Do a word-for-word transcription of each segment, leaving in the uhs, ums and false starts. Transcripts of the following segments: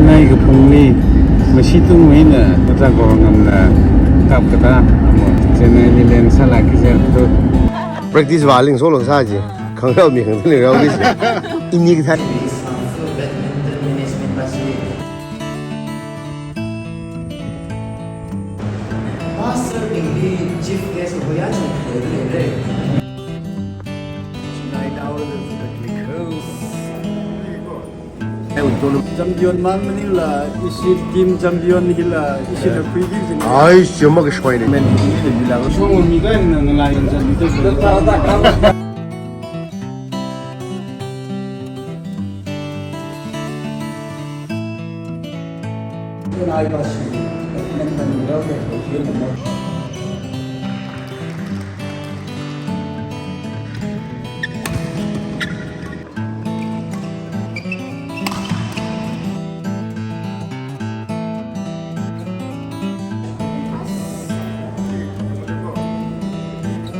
Nai kaphungli, masi tungwui eina, Ojā Gorongamna kapkatā, amo, Chennai li leng sālākki jiakha. Practice vāling solo sāji, khangarao mi khangda leiraoki ji. Ini kathā. Pastor bingli chief guest oya chi leire. Champion mang maningla, ishi team champion hila, ishi na khuiki jing. Ai, shoma ka shwai ne. Men, ni de bila. Shong mi ka na ngalai champion.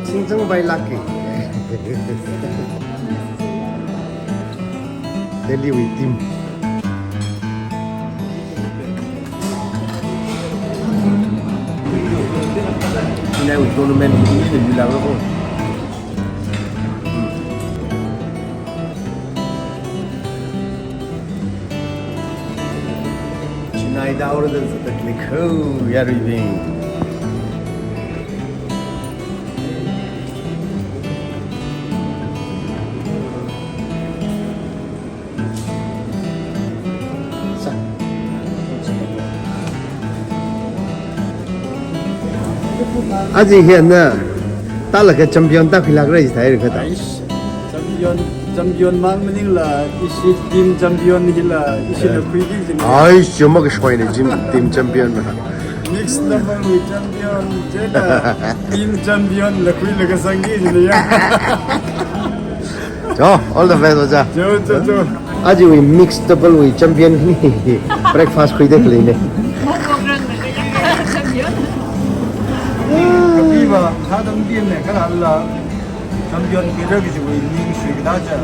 Singchang bai laki. Delhi wui team. Chennai wui tournament ni de bila ko. Chennai da order the click. Oh, yaruibing. Aji hi na, tālaga champion tākhuilākra jithai kata. Champion, champion mang maningla, ishi team champion hila, ishi na khuiki jing. Ai, shoma ka shwai ne, team, team champion na. Mixed double wui champion, jela, team champion la khuilaga sangki jina ya. Jo, all the best, Ojā. Jo, jo, jo. Ajiwui mixed double wui champion hi breakfast khuida khalei ne. Kapi ba, thadam din ne, kala la champion khuida kajiwui ning sui kada ja.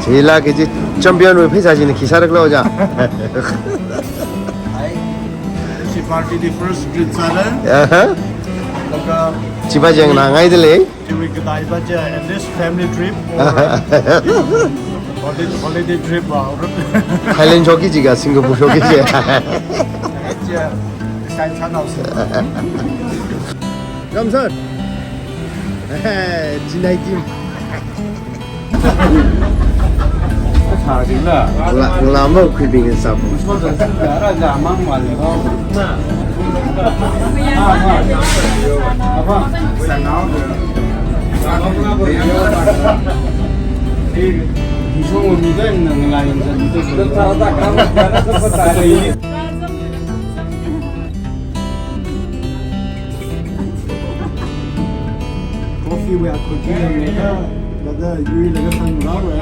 Chila kaji champion wui pheisā chi na khi sāraklo ja. Ai, chi party di first greet sāra. Aha. Laga chiba jeng na ngai de lei. Chiwui kataiva chi, at least family trip or holiday, holiday trip, uh, Thailand shokki jiakha Singapore shokki ji. Chi, sign sign out. Ramsar. Chennai team. Sa ding la. La, la mau khuibing sa. Ara ja mang wale. Coffee wui akhut chi yanglaga, laga yuilaga sang rāra.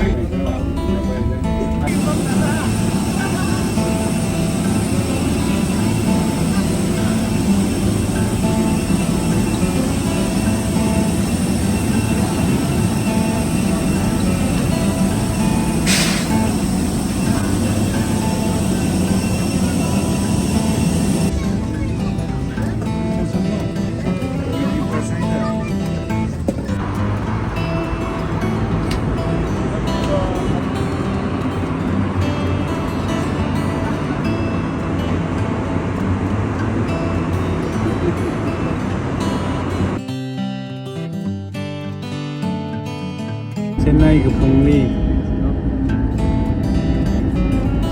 Chennai kaphungli,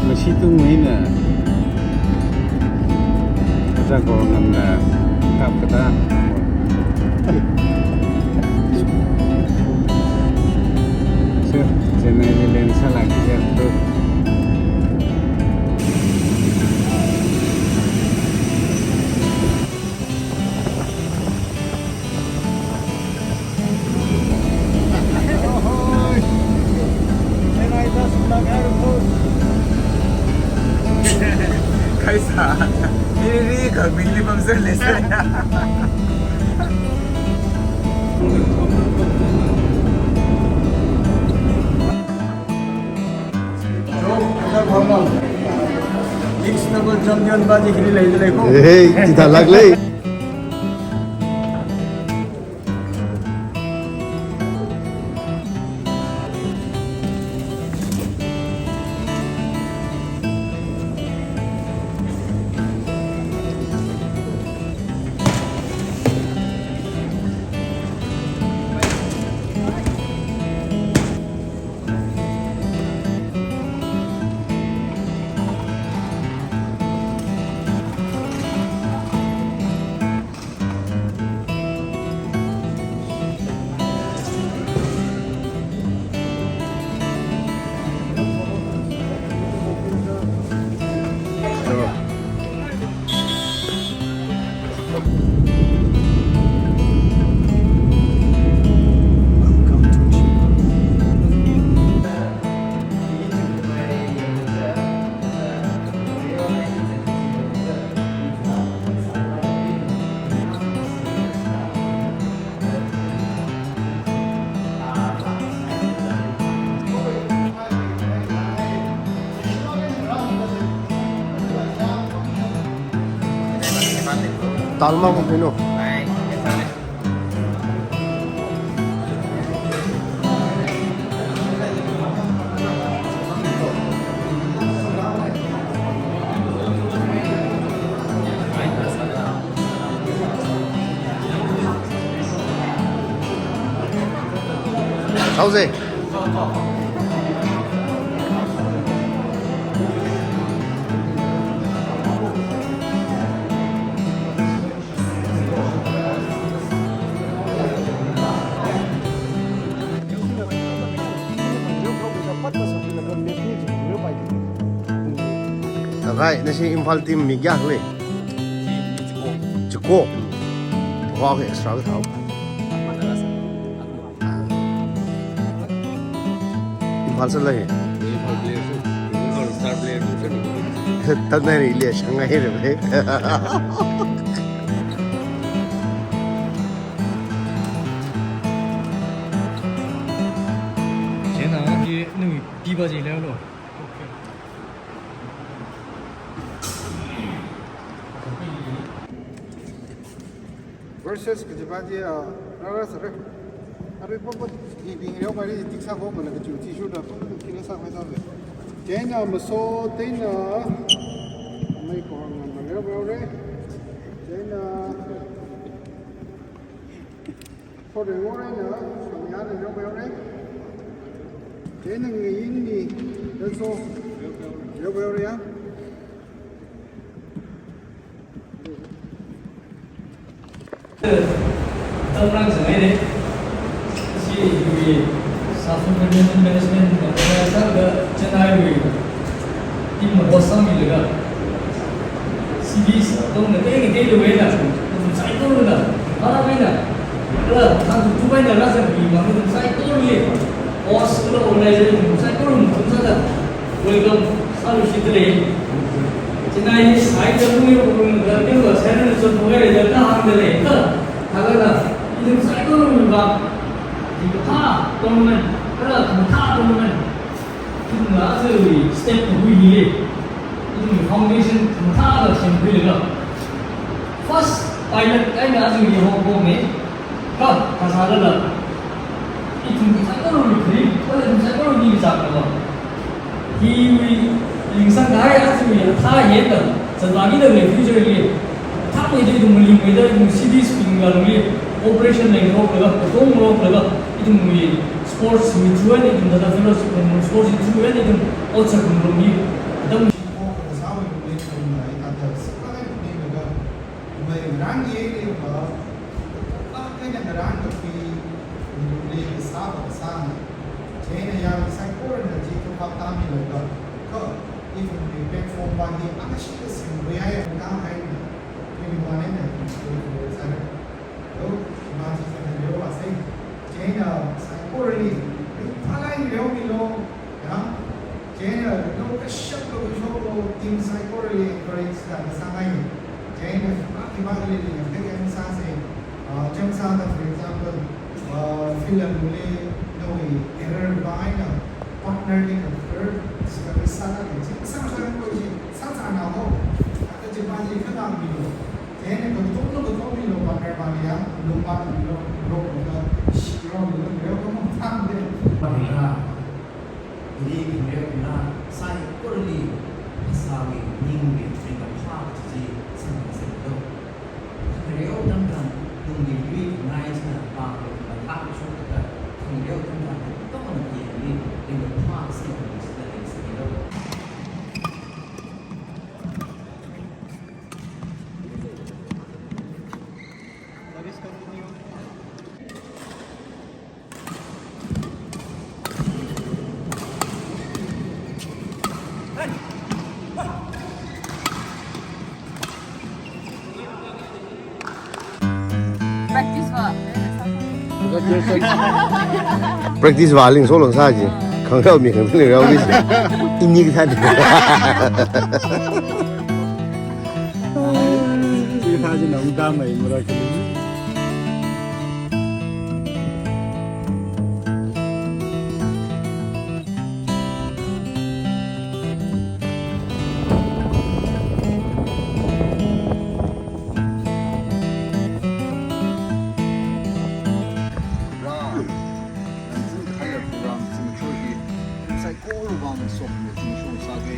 masi tungwui eina, Ojā Gorongamna kapkatā. Sir, Chennai li leng sālākki jiakha. Kaisa, miri kami li pamser lesa. Double champion pa chi hili leida lei ko. Hey, chithālāk lei. Talma ko pino. How's it? Akai, nashi Imphal team mi kayākha lei? Chiko. Chiko. Wow, extra ka thao. Imphal sālei. Imphal player sā. Imphal star player sā. Tanai ri le shangai re be. Chieina, ye, nui, pipa ji leo lo. Versus kajipa chi, ah, rāra sāra. Arui papa, hibing reo mari tik sā ko mana kachu chi shuda, papa kina sā mai sā le. Chieina maso, chieina, mai ko ngam reo reo re. Chieina, ko reo re na, ya reo reo re. Chieina ngayin ni, so, reo reo re ya. Tamrang sangai ne. Si, we, South African Management, Chennai we, team na host sāmilaga. Cities, tong na teng teng le wena, cycle na, para wena. Kala, kan tu bai na rasa we, mang cycle le. Host, kala organization, cycle, tum sāda. Welcome, sālu shit le. Chennai ni sai da mu yo mu da kin ba sai da so mu ga da ta hang da le ta. Ta ga da. Ithum cycle mu ba. Di ka tournament, ka la ka tournament. Ithum la so step ko hui ni le. Ithum foundation ka la sem hui le ga. First pilot kai na so ye ho ko me. Ka, ka sālala. Ithum cycle mu kri, ka la cycle ni za ka ba. Hiwui, lingsang kahai achiwui, athā henda, zanlāngida lei future li, athāmeida ithum malingmeida ithum cities bing ngalungli, operation lengkhoklaga, katong ngarok laga, ithumwui sports wui through eina ithum Tata Fellowship kum, sports wui through eina ithum ot sākumlungli, atam. Mai rang ye le ba, ba kena ngarang kapi, le sā ba sā na. Chieina ya saikorana chi ko pa ta mi lo ba. Ko, if we platform ba hi, ana shi le sim we ai ka hai na. Twenty-one na, twenty-four sa na. Lo, ma chi sa na lo ba sai. Chieina saikorali, phalai lo mi lo. Ya, chieina lo kashap lo kashok lo team saikorali encourage sāda sāngai. Chieina, ah, ki ba kali li, kali yang sāsa, ah, cham sāda, for example, ah, film li, no, error ba ai na, partner li ka, er, sāda sāda, chi, sāda sāda ko chi, sāda sāda ho. Pāthuilo, rokda, shikromilo, reo khamang thangde. Pāthuila, ili khangareo na, saikorali, phasāwui ningwui ringkaphā chi samphangserlo. Khangareo tamtang, tungli yuingai china, pānglo mathāshokta, khangareo tamtang, katonga yangli, ringkaphā samphangserda leisāmilo. Practice vā. Practice vā ling so long sāji. Khangareo mi khangareo mi. Ini kita. Ini kita ji nong damai mura kali. Ram, nangzin khayar ram zin cho hi, saikora vang sokmi zin shong sāge,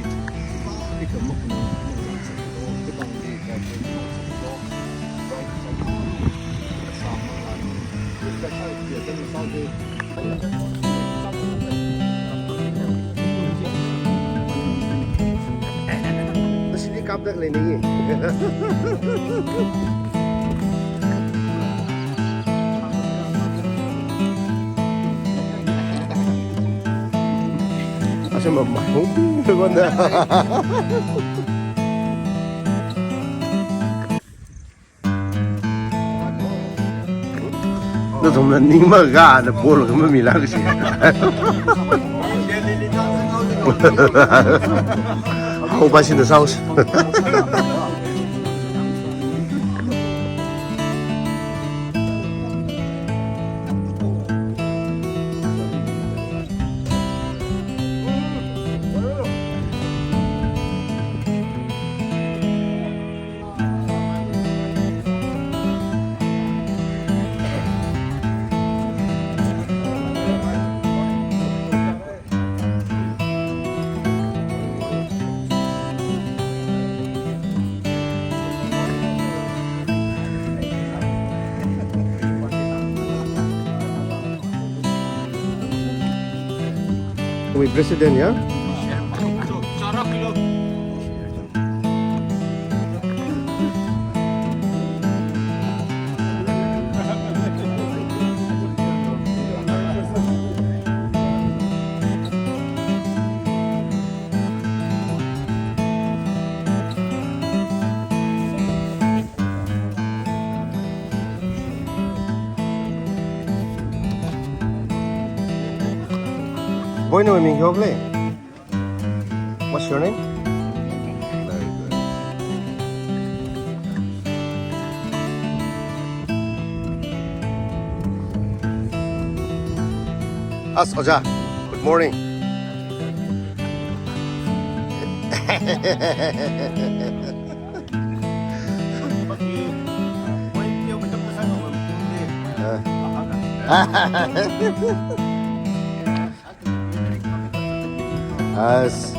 pāli kha makna, makna zin cho, kibang di ka zin cho, zin cho, right, zin cho, sa ma la ni, ka chai pia zin sāge. Sini kapda khalei ni. Asa ma ma hung ko na. Nathumna ning makha na bol kha mamila kachi. Haopa sina saos. Wui president ya? Boy, no, mi yok le. What's your name? Very good. As Oja. Good morning. As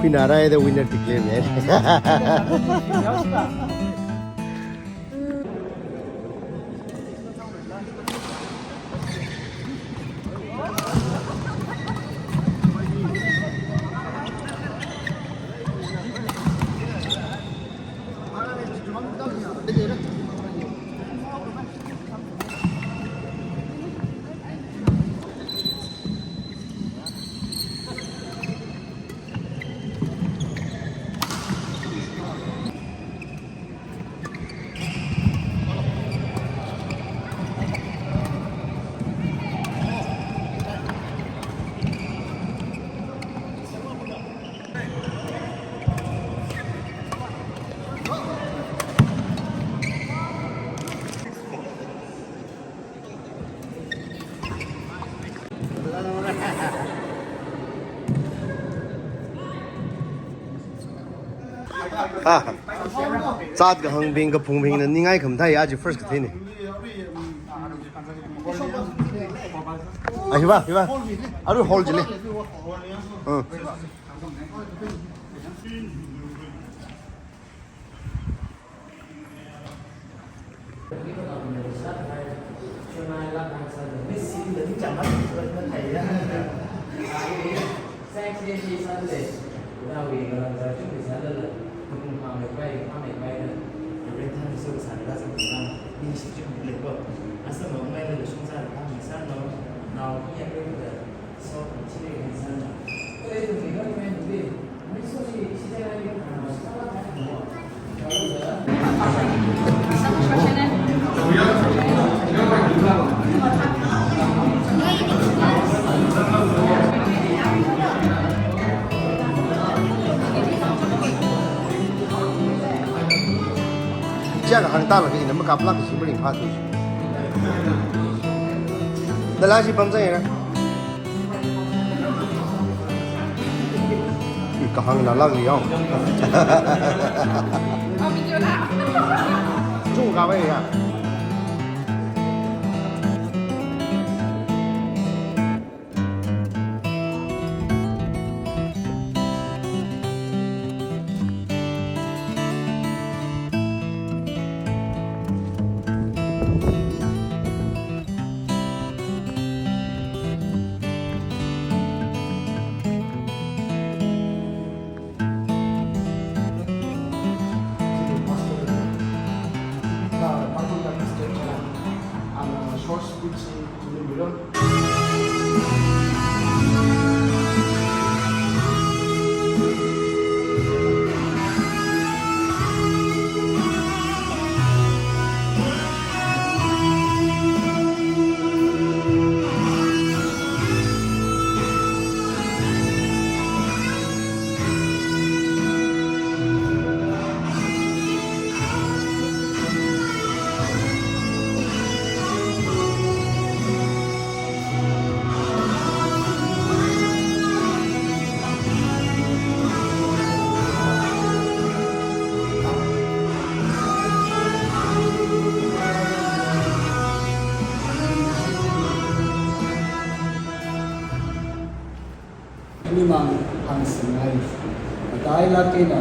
Queen Arai the winner declare, man. Ah, zat kahangbing kaphungbingna ningai khamathā ya, aja first kathei ne. Ah, hiva, hiva. Aru hall jile. Hmm. Chiya kahāng tālaga ina makaplak kashi maringphā tu. Dala shi pamchang ira. Kahāng nalak li yong. Chung kabai ya. Mimang hāngsingai. Matailāk eina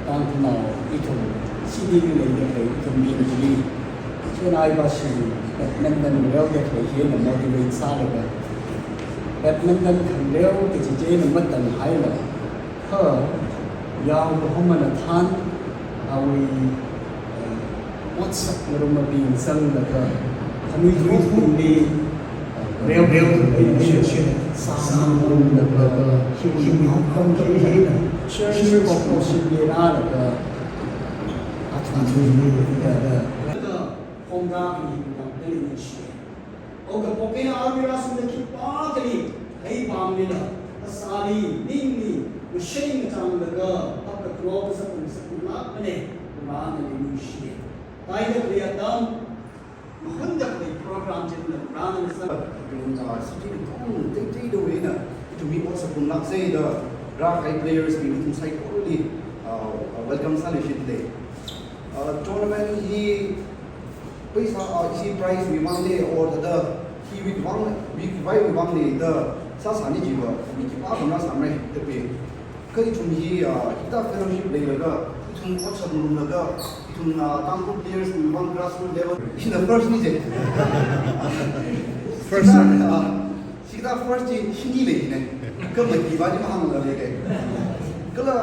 Tangkhulnao ithum city li leida khalei ithum mibingli, chonai bashi badminton reoda khalei hina motivate sālaga, badminton khangareo kaji china matanhaila, kha yao kahomana thān, awui, eh, otsak ngarumabing zanglaga, khanuithotbingli, eh, reo reo, eh, sāngarumlaga, hiwui outcome kapi hina, church corporation li rālaga, athum athumli, eh, eh, khongda mi dang tali ni shi. Oka poke a mira sunda khipākhali, hai pamlila, asāli, ningli, mashei ngachanglaga, hapkathao kasā kum sā kum lākmane, Varena ningshi. Taida khalei atam, mahunda khalei program chila, Varena sā. Ithum, ah, city li ithum, tei tei da wena, ithum mi ot sā kum lāksei da, rākahai players bing ithum saikorali, ah, welcome sāli shit le. Uh, tournament hi paisa, uh, ishi prize wui vang le or thāda hiwui vang, wui, wui vang le da sāsāni jiva, mi khipākhamna sāmei da pe. Kha ithum hi, uh, hithā fellowship leilaga, ithum ot sā ngarumlaga, ithum, uh, Tangkhul players wui vang grassroots level. Ithumna first ni je. First. Uh, Sida first chi shini leine. Kha mati ba chi mahāngla lei. Kala,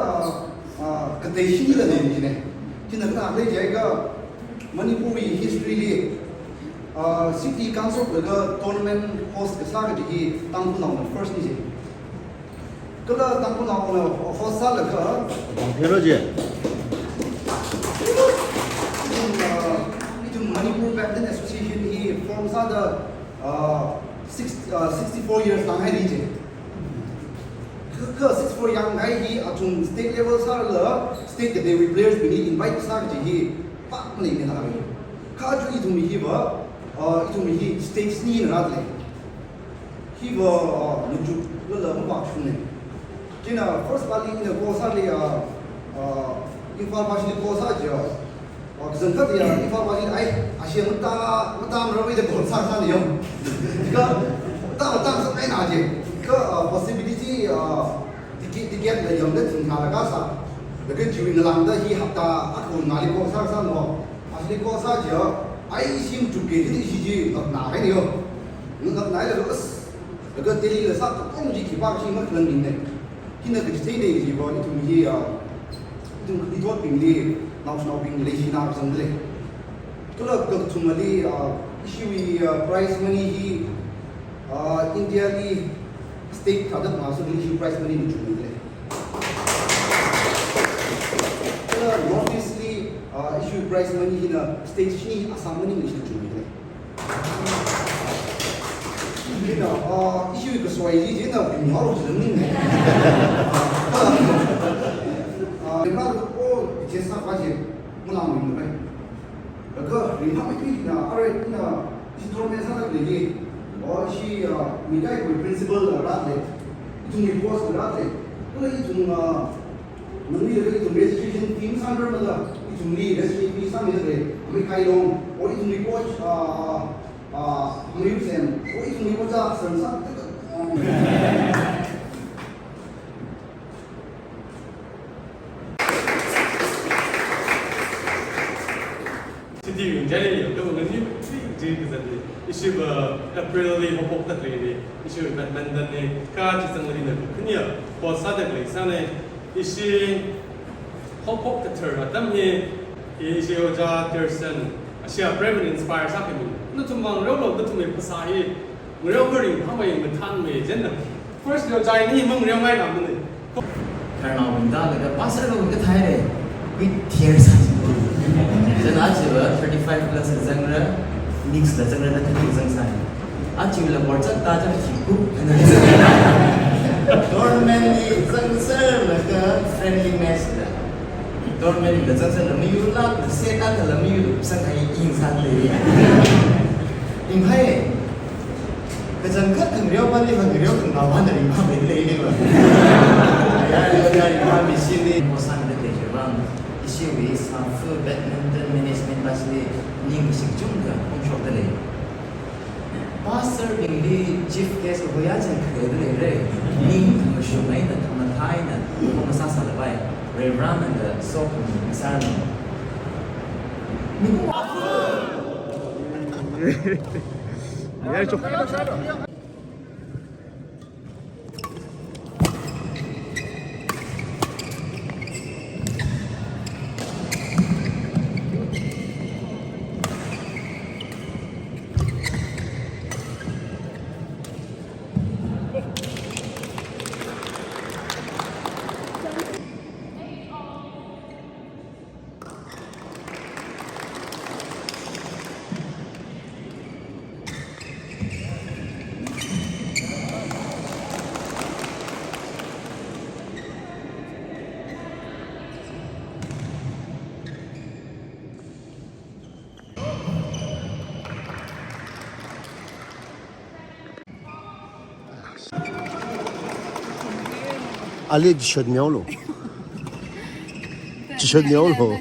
ah, katei shinila leine. China kala lei jiakha Manipur wui history li, ah, city council laga tournament host kasā kaji hi Tangkhulnaona first ni je. Kala Tangkhulnaona host sālaga. Hello je. Ah, ithum Manipur Badminton Association hi form sāda, ah, six, ah, sixty-four years lānghaili je. Kha Kha six four yangngai hi athum state level sālala state kateiwui players bingli invite sā kaji hi pākmaleimana. Kha aja ithum hiva, uh, ithum hi state shinina rāda lei. Hiva, uh, machuklala mapāshungne. Chieina first partli ina call sāli, uh, uh, Imphal vāshili call sā chiakha, uh, kachangkhat ya Imphal vāshili, ai, ashi matā, matā marawui da call sāsāna yo. Kha, matā, matā sāngaina je. Kha, uh, possibility, uh, ticket, ticket la yangda thingthālaga sā. Laga chiwui ngalāngda hi hapta akha ngāli call sāsāna. Ashili call sā chiakha, ai, ishi machukki kaji ishi chi ngaknāhaina yo. Ngaknāhailaga, as, laga Delhila sā katong chi khipā kashi makhalangngai. Hina kachitheina jiva ithum hi, ah, ithum khanuithotbingli, naoshinaobingli leishina kazang lei. Kala kakathumali, ah, ishiwui, ah, prize money hi, ah, Indiali state thāda phangā sāda ishiwui prize money machukmida lei. Kala North Eastli, ah, ishiwui prize money hina state shini Assam money machukmida lei. Chieina, ah, ishiwui kasoi chi chieina ringphālu jilaning. Ah, ringphālu, oh, ichesa pa chi, malang ringphāmei. Laga ringphāmeithui chieina, arui ina, ishi tournament sāda lei chi. Oh, ishi, ah, mikaiwui principal rāda lei. Ithumwui coach rāda lei. Kala ithum, ah, nangli laga ithum registration fee sāngarmada, ithumli registration fee sāmida lei, Amei Kailong, or ithumli coach, ah, ah, ah, Amei Sen, or ithumli coach, ah, Sen Sa. City wing jai yo, kha nganni three three kazat ni. Ishiva April li hopok tak lei ni. Ishiva badminton ni. Kha chi zangli na khaniya. Posa tak lei sāna. Ishi hopok kathar atam hi. Ishi oja Tersen. Ashi a Bremen inspire sākhami. Nathum mang rolo nathum phasā hi. Ngareo kha ringphāmei, mathānmei, chieina. First yo chai ni mang ngareo ngaina mani. Khararnaobing da laga pastor lo kathai re. With tears. Chieina chiva thirty-five plus zangra, mix da zangra, na thirty zangsai. Achiva la borchak ta chak chiku. Tournament li zangser laga friendly match da. Tournament li zangser la miyu la, se ta la miyu sang hai ing sang le. Ing hai. Kachangkhat khangareo pali khangareo khangareo pali ringphāmei lei ni va. Ya, ya, ya, ringphāmei shini. Posa da lei je bang. Ishiwui Sāfa badminton management vāshili ning shikchungda phongshokda lei. Pastor bingli chief guest hoya chang khalei da lei re. Ning mashungaina, mathāina, ko masāsāla bai. Reverend and the soap masāna. Ning Ali t-shirt neo lo. T-shirt neo lo.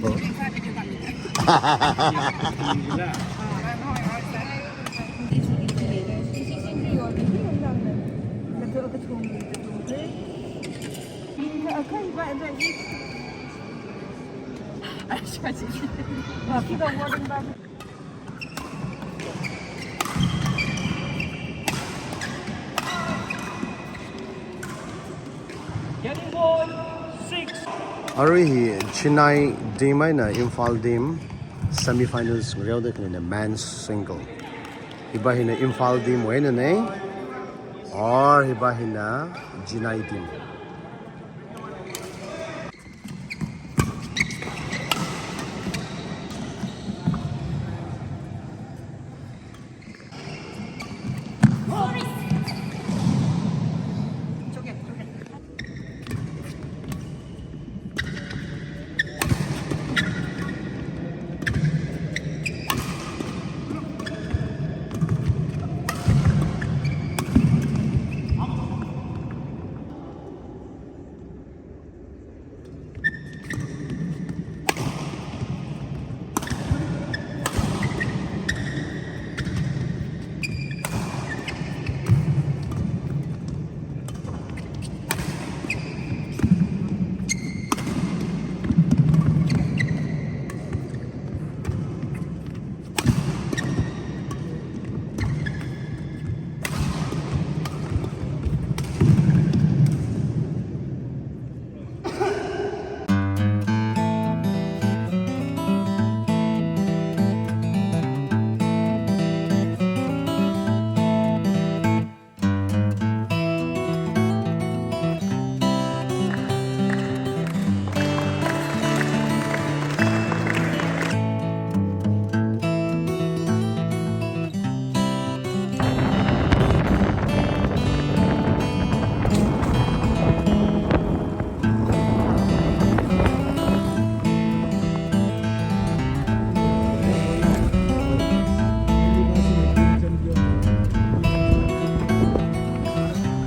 Arui hi Chennai team eina Imphal team semi-finals ngareoda khalei na men's single. Hiva hina Imphal team wui einana, or hiva hina Chennai team.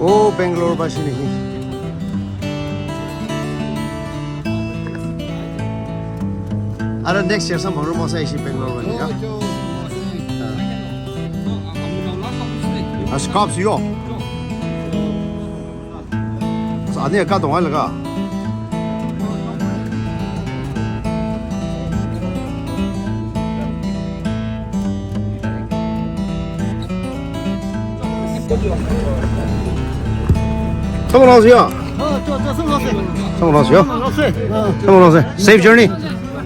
Oh, Bangalore va shini hi. Ara next year samphang ruma sai shi Bangalore va ni ya. Ah, scarf yo. Sa ani ka tong ai laga. Samphangluisei ya. Samphangluisei ya. Samphangluisei. Safe journey.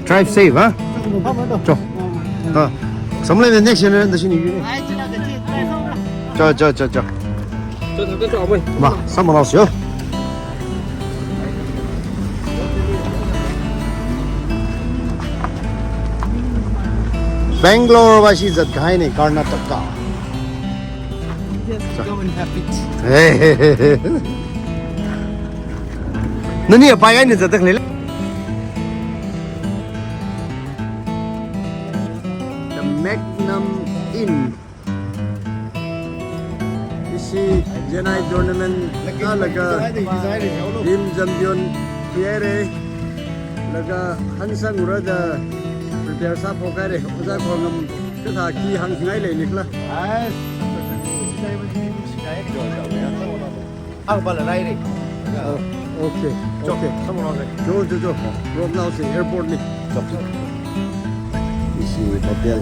Drive safe, ha? Cho. Ha. Samle next year na shini. Cho, cho, cho, cho. Ma, samphangluisei ya. Bangalore va shi zat kahaina, Karnataka. Yes, come and have it. Hey, hey, hey, hey. Nani apai ai ni zat tak lele. The Magnum Inn. Ishi Chennai tournament laga team champion khuihaira. Laga hansang ura da prepare sāphok haira. Oja Khongam kathā khi hāngngai lei nikla. Ang pala rai rai. Oh, okay, okay. Cho, cho, cho. Rom nao si airport ni. Cho. Ishi hotel.